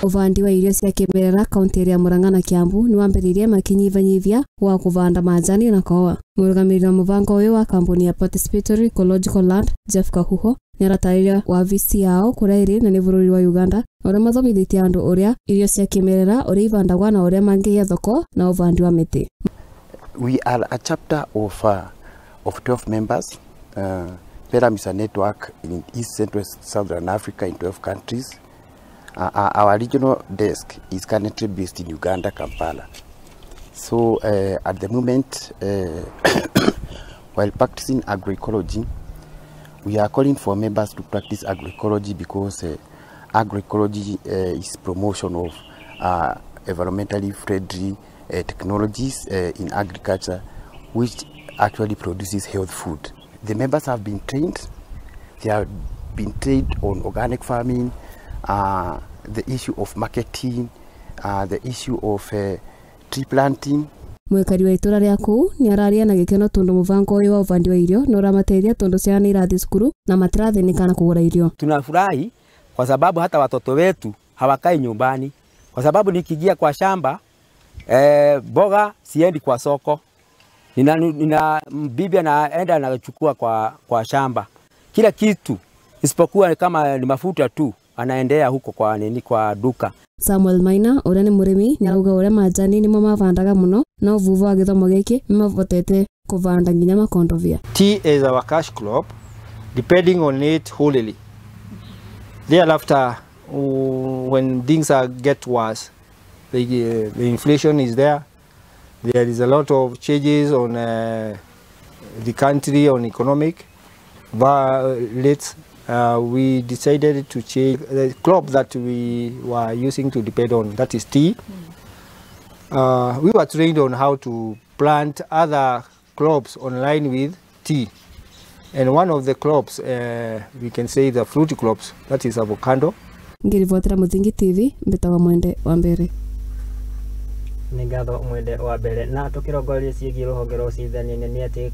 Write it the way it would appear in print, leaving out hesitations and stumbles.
Uvandi wa irio cia kimerera kaunti ya Murang'a na Kiambu ni wambiririe makinyivanyivia wa kuvanda majani na kahawa. Murugamiriri wa mubango uyu wa kambuni ya Participatory Ecological Land Jeff Kahuho niaratariria wabisi yao kuria iri na ni bururi wa Uganda uria mathomithitie andu uria irio cia kimerera uria ivandagwa na uria mangigia thoko na uvandi wa miti. We are a chapter of 12 members. PELUM is a network in East, Central, Southern Africa in 12 countries. Our regional desk is currently based in Uganda, Kampala. So at the moment, while practicing agroecology, we are calling for members to practice agroecology because agroecology is promotion of environmentally friendly technologies in agriculture, which actually produces health food. The members have been trained. They have been trained on organic farming, the issue of marketing, the issue of tree planting. Mwikari wa itura ria kuu ni araria na gikeno tundu mubango uyu wa uvandi wa irio ni uramateithia tundu ciana ni irathie cukuru na matirathinikana kugura irio. Tunafurahi kwa sababu hata watoto wetu hawakai nyumbani, kwa sababu nikiingia kwa shamba boga siendi kwa soko, nina bibi anaenda anachukua kwa shamba kila kitu isipokuwa kama ni mafuta tu anaendea huko kwa nini kwa duka. Samuel Maina uria ni murimi ni arauga uria majani nimo mavandaga muno no vuva wa githomo giki nimavotete kuvanda nginya makondovia. Tea is our cash crop, depending on it wholly. Thereafter, when things are get worse, the inflation is there. There is a lot of changes on the country on economic rates. We decided to change the crop that we were using to depend on, that is tea. We were trained on how to plant other crops online with tea. And one of the crops, we can say the fruit crops, that is avocado. Ngiribotera Muthingi TV, mbetawa Mwende wa Mbere. Nĩ ngatho Mwende wa Mbere. Na tũkĩrongoreria ciĩgiĩ rũhonge rwa ũcirithania nĩ atĩ